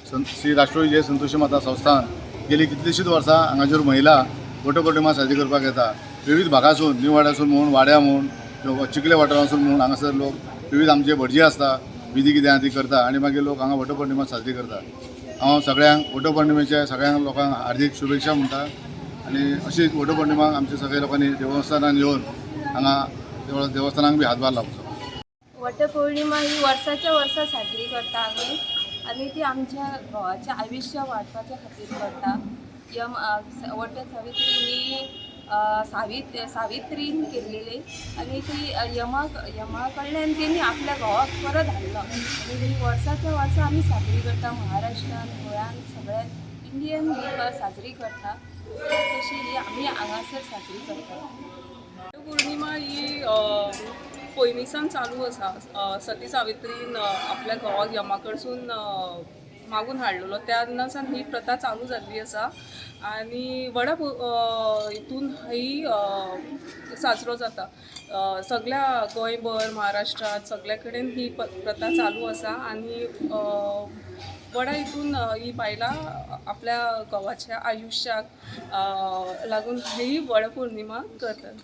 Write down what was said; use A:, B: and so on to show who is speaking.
A: श्री राष्ट्रविजय संतोषी माता संस्थान गेली कितलीशींच वर्सां हांगासर महिला वटपौर्णिमा साजरी करपाक येता. विविध भागासून, निवाड्यासून म्हूण, वाड्या म्हूण, चिखले वाठारासून म्हूण हांगासर लोक विविध आमचे भटजी आसता, विधी कितें आहा ती करता आनी मागीर लोक हांगा वटपौर्णिमा साजरी करता. हांव सगळ्यांक वटपौर्णिमेच्या सगळ्यांक लोकांक हार्दीक शुभेच्छा म्हणटा आनी अशीच वटपौर्णिमाक आमच्या सगळ्या लोकांनी देवस्थानान येवन हांगा देवस्थानाक बी हातभार लावचो.
B: वटपौर्णिमा ही वर्साच्या वर्सा साजरी करता आमी आनी ती आमच्या घोवाचें आयुश्य वाडपाच्या खातीर करता. यम वट सावित्री ही सावित्रीन केल्लेली आनी ती यमा कडल्यान तेणी आपल्या घोवाक परत हाडलो आनी ही वर्साच्या वर्सा आमी साजरी करता. महाराष्ट्रान, गोंयान, सगळ्या इंडियन ही साजरी करता. तशी ही आमी हांगासर साजरी करता.
C: पौर्णिमा ही पयलींसान चालू आसा. सती सावित्रीन आपल्या घोवाक यमा कडसून मागून हाडलेलो तेन्नासान ही प्रथा चालू जाल्ली आसा आनी वडा हितून ही साजरो जाता. सगळ्या गोंयभर, महाराष्ट्रांत सगल्या कडेन ही प्रथा चालू आसा आनी वडा हितून ही बायलां आपल्या घोवाच्या आयुश्याक लागून ही वड पौर्णिमा करतात.